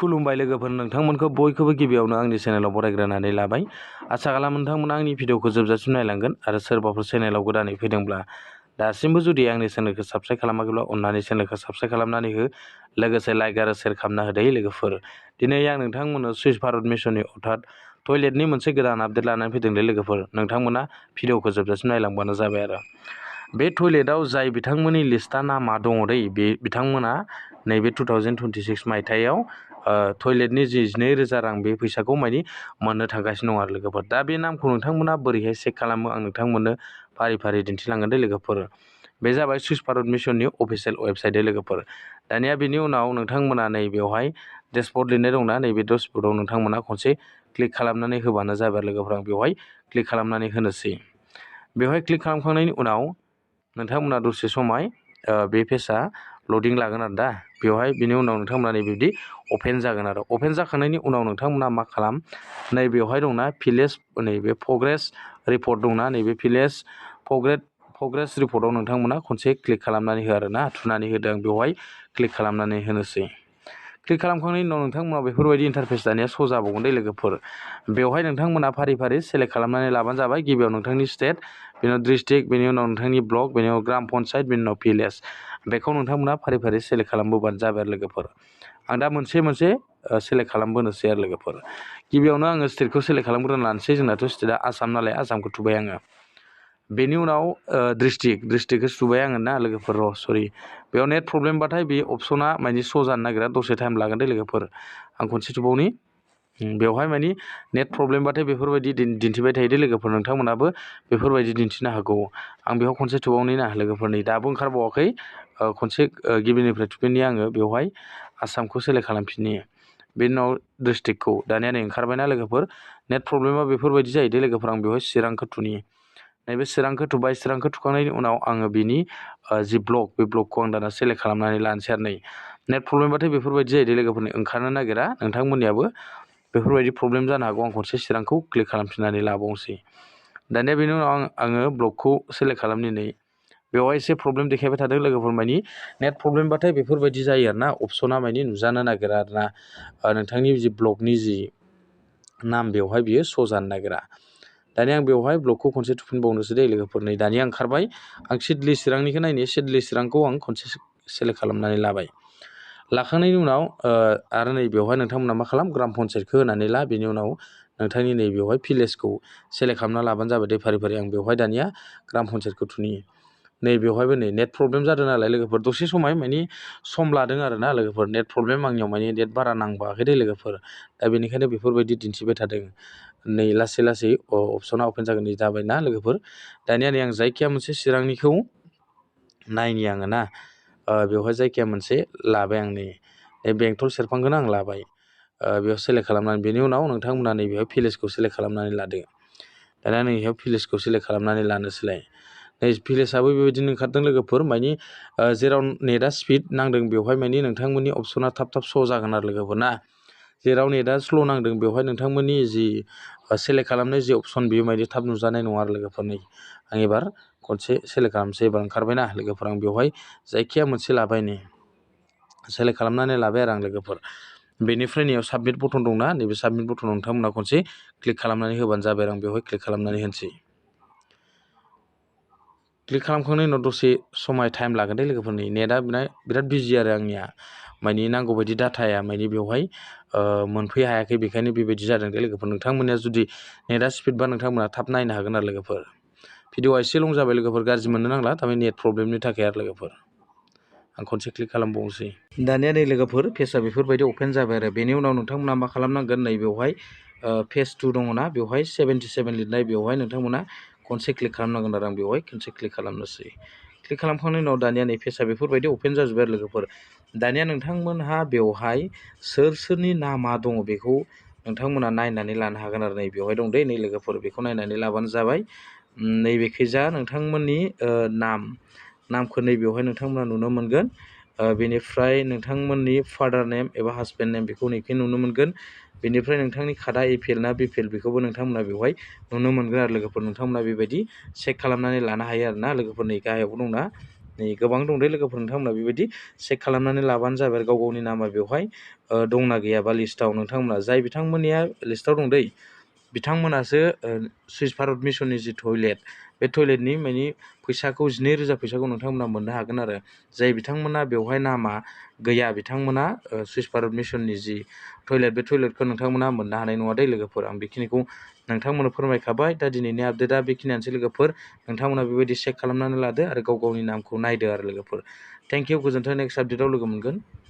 खुलुमबाय लोगोफोर, नोंथांमोनखौ बयखौबो गिबियावनो आंनि चेनेलाव बरायग्रोनानै लाबाय। आसा खालामो नोंथांमोना आंनि भिडिअखौ जोबजासिम नायलांगोन आरो सोरबाफोर चेनेलाव गोदानै फैदोंब्ला दासिमबो जुदि आंनि चेनेलखौ साबस्क्राइब खालामाखैब्ला अन्नानै चेनेलखौ साबस्क्राइब खालामनानै हो, लोगोसे लाइक आरो शेयार खालामना होदो लोगोफोर। दिनै आं नोंथांमोननो सुइस भारत मिशननि अर्थात टयलेटनि मोनसे गोदान आपडेट लानानै फैदों लोगोफोर। नोंथांमोना भिडिअखौ जोबजासिम नायलांबानो जाबाय आरो बे टयलेटआव जाय बिथांमोननि लिस्टआ नामा दङ बे बिथांमोना नैबे 2026 मायथाइयाव टयलेटनि जि 12,000 रां बे फैसाखौ मानि मोननो थांगासिनो दं आरो लोगोफोर। दा बे नामखौ नोंथांमोना बोरैहाय चेक खालामो आं नोंथांमोननो फारि फारि दिन्थिलांगोन लोगोफोर। बे जाबाय सुइस भारत मिशननि अफिसियेल वेबसाइट लोगोफोर। दानिया बेनि उनाव नोंथांमोना नैबेवहाय डेशबर्ड लिरनाय दंना, नैबे डेशबर्डआव नोंथांमोना खनसे क्लिक खालामनानै होबानो जाबाय लोगोफोर। आं बेवहाय क्लिक खालामनानै होनोसै। बेवहाय क्लिक खालामखांनायनि उनाव नोंथांमोना दसे समाय बे पेजआ लडिं लागोन आरो बेवहाय बिनि उनाव नोंथांमोना नैबेबायदि अपेन जागोन आरो अपेन जाखांनायनि उनाव नोंथांमोना मा खालाम, नैबेवहाय दंना भिलेज, नैबे प्रग्रेस रिपर्ट दंना, नैबे भिलेज प्रग्रेस रिपर्टआव नोंथांमोना खनसे क्लिक खालामनानै हो आरोना, थुनानै होदों बेवहाय क्लिक खालामनानै होनोसै। क्लिक खालामखांनायनि उनाव नोंथांमोना बेफोरबायदि इन्टारफेस दानिया श' जाबावगोन लोगोफोर। बेवहाय नोंथांमोना फारि फारि सेलेक्ट खालामनानै लाबानो जाबाय। गिबियाव नोंथांनि स्टेट, बेनि उनाव डिस्ट्रिक्ट, बेनि उनाव नोंथांनि ब्लक, बेनि उनाव ग्राम पन्सायत, बेनि उनाव भिलेज। बेखौ नोंथांमोना फारि फारि सेलेक्ट खालामबोबानो जाबाय आरो लोगोफोर। आं दा मोनसे सेलेक्ट खालामबोनोसै आरो लोगोफोर। गिबियावनो आङो स्टेटखौ सेलेक्ट खालामग्रोना लानोसै। जोंनाथ' स्टेटआ आसाम नालाय आसामखौ थुबाय आङो। बेनि उनाव डिस्ट्रिक्टखौ सुबाय आङो ना लोगोफोर। सरि, बेयाव नेट प्रब्लेमबाथाय बे अपसना माने श' जानो नागिरा, दसे टाइम लागोन लोगोफोर। आं खनसे थुबावनि। बेवहाय माने नेट प्रब्लेमबाथाय बेफोरबायदि दिन्थिबाय थायो लोगोफोर। नोंथांमोनाबो बेफोरबायदि दिन्थिनो हागौ। आं बेयाव खनसे थुबावनि ना लोगोफोर। नै दाबो ओंखारबावाखै। खनसे गिबिनिफ्राय थुफिननि आङो बेवहाय आसामखौ सेलेक्ट खालामफिननि। बेनि उनाव डिस्ट्रिक्टखौ दानिया नै ओंखारबायना लोगोफोर। नेट प्रब्लेमा बेफोरबायदि जायो लोगोफोर। आं बेवहाय चिरांखौ थुनि। नैबे चिरांखौ थुबाय। चिरांखौ थुखांनायनि उनाव आङो बिनि जि ब्लक, बे ब्लकखौ आं दाना सेलेक्ट खालामनानै लानोसै आरो नै नेट प्रब्लेमबाथाय बेफोरबायदि जायो लोगोफोरनि, ओंखारनो नागिरा। नोंथांमोननियाबो बेफोरबायदि प्रब्लेम जानो हागौ। आं खनसे चिरांखौ क्लिक खालामफिननानै लाबावनोसै। दानिया बेनि उनाव आङो ब्लकखौ सेलेक्ट खालामनि। बेवहाय एसे प्रब्लेम देखायबाय थादों लोगोफोर। मानि नेट प्रब्लेमबाथाय बेफोरबायदि जायो आरो ना, अपसना मानि नुजानो नागिरा आरो ना। नोंथांनि जि ब्लकनि जि नाम बेवहाय बियो श' जानो नागिरा। दानिया आं बेवहाय ब्लकखौ खनसे थुफिनबावनोसै लोगोफोर। नै दानिया ओंखारबाय। आं सिडली चिरांनिखौ नायनि। सिडली चिरांखौ आं खनसे सेलेक्ट खालामनानै लाबाय। लाखांनायनि उनाव आरो नै बेवहाय नोंथांमोना मा खालाम, ग्राम पन्सायतखौ होनानै ला। बेनि उनाव नोंथांनि नैबेवहाय भिलेजखौ सेलेक्ट खालामना लाबानो जाबाय फारि फारि। आं बेवहाय दानिया ग्राम पन्सायतखौ थुनि। नै बेवहायबो नै नेट प्रब्लेम जादों नालाय लोगोफोर, दसे समाय मानि सम लादों आरो ना लोगोफोर। नेट प्रब्लेम आंनियाव मानि नेट बारा नांबाङाखै लोगोफोर। दा बेनिखायनो बेफोरबायदि दिन्थिबाय थादों। नै लासै लासै अपसना अपेन जागोन। नै जाबायना लोगोफोर। दानिया नै आं जायखिया मोनसे चिरांनिखौ नायनि आङो ना। बेवहाय जायखिया मोनसे लाबाय आं। नै बेंटल सेरफांखौनो आं लाबाय। बेयाव सेलेक्ट खालामनानै बेनि उनाव नोंथांमोना नैबेयाव भिलेजखौ सेलेक्ट खालामनानै लादो। दानिया नैबेयाव भिलेजखौ सेलेक्ट खालामनानै लानोसैलाय। नै भिलेजआबो बेबायदिनो ओंखारदों लोगोफोर। मानि जेराव नेटआ स्पिड नांदों बेवहाय मानि नोंथांमोननि अपसना थाब थाब श' जागोन आरो लोगोफोर ना। जेराव नेटआ स्ल' नांदों बेवहाय नोंथांमोननि जि सेलेक्ट खालामनाय जि अपसन बेयो मानि थाब नुजानाय नङा आरो लोगोफोर। नै आं एबार खनसे सेलेक्ट खालामसै। एबार ओंखारबायना लोगोफोर। आं बेवहाय जायखिया मोनसे लाबाय। नै सेलेक्ट खालामनानै लाबाय आरो आं लोगोफोर। बेनिफ्राय नैयाव साबमिट बटन दंना, नैबे साबमिट बटनाव नोंथांमोना खनसे क्लिक खालामनानै होबानो जाबाय। आं बेवहाय क्लिक खालामनानै होनोसै। क्लिक खालामखांनायनि उनाव दसे समाय टाइम लागोन लोगोफोरनि। नेटआ बिराद बिजि आरो आंनिया। मानि नांगौ बायदि डाटाया मानि बेवहाय मोनफैनो हायाखै, बेखायनो बेबायदि जादों लोगोफोर। नोंथांमोननिया जुदि नेटआ स्पिडबा नोंथांमोना थाब नायनो हागोन आरो लोगोफोर। भिडिअआ एसे लं जाबाय लोगोफोर, गाज्रि मोननो नांला, थारमाने नेट प्रब्लेमनि थाखाय आरो लोगोफोर। आं खनसे क्लिक खालामबावनोसै। दानिया नै लोगोफोर पेजआ बेफोरबायदि अपेन जाबाय आरो। बेनि उनाव नोंथांमोना मा खालामनांगोन, नै बेवहाय पेज 2 दङना, बेवहाय 77 लिरनाय, बेवहाय नोंथांमोना खनसे क्लिक खालामनांगोन आरो। आं बेवहाय खनसे क्लिक खालामनोसै। क्लिक खालामखांनायनि उनाव दानिया नै पेजआ बेफोरबायदि अपेन जाजोब्बाय आरो लोगोफोर। दानिया नोंथांमोनहा बेवहाय सोरनि नामा दङ बेखौ नोंथांमोना नायनानै लानो हागोन आरो। नै बेवहाय दं नै लोगोफोर, बेखौ नायनानै लाबानो जाबाय। नैबेखैजा नोंथांमोननि नामखौ नैबेवहाय नोंथांमोना नुनो मोनगोन। बेनिफ्राय नोंथांमोननि फादार नेम एबा हासबेन्ड नेम बेखौ नैखै नुनो मोनगोन। बेनिफ्राय नोंथांनि खादा एपिएल ना बिपिएल बेखौबो नोंथांमोना बेवहाय नुनो मोनगोन आरो लोगोफोर। नोंथांमोना बेबायदि चेक खालामनानै लानो हायो आरो ना लोगोफोर। नै गाहायावबो दंना, गोबां दं दे लोगोफोर, नोंथांमोना बेबायदि चेक खालामनानै लाबानो जाबाय गाव गावनि नामा बेवहाय दंना गैयाबा लिस्टआव। नोंथांमोना जाय बिथांमोननिया लिस्टआव दं दै बिथांमोनासो सुइस भारत मिसननि जि टयलेट बे टयलेटनि माने फैसाखौ 12,000 फैसाखौ नोंथांमोना मोननो हागोन आरो। जाय बिथांमोना बेवहाय नामा गैया बिथांमोना सुइस भारत मिसननि जि टयलेट बे टयलेटखौ नोंथांमोना मोननो हानाय नङा दै लोगोफोर। आं बेखिनिखौ नोंथांमोननो फोरमायखाबाय। दा दिनैनि आपडेटआ बेखिनियानोसै लोगोफोर। नोंथांमोना बेबायदि चेक खालामनानै लादो आरो गाव गावनि नामखौ नायदो आरो लोगोफोर। थेंक इउ, गोजोन्थों। नेक्स्ट आपडेटआव लोगो मोनगोन। बाय।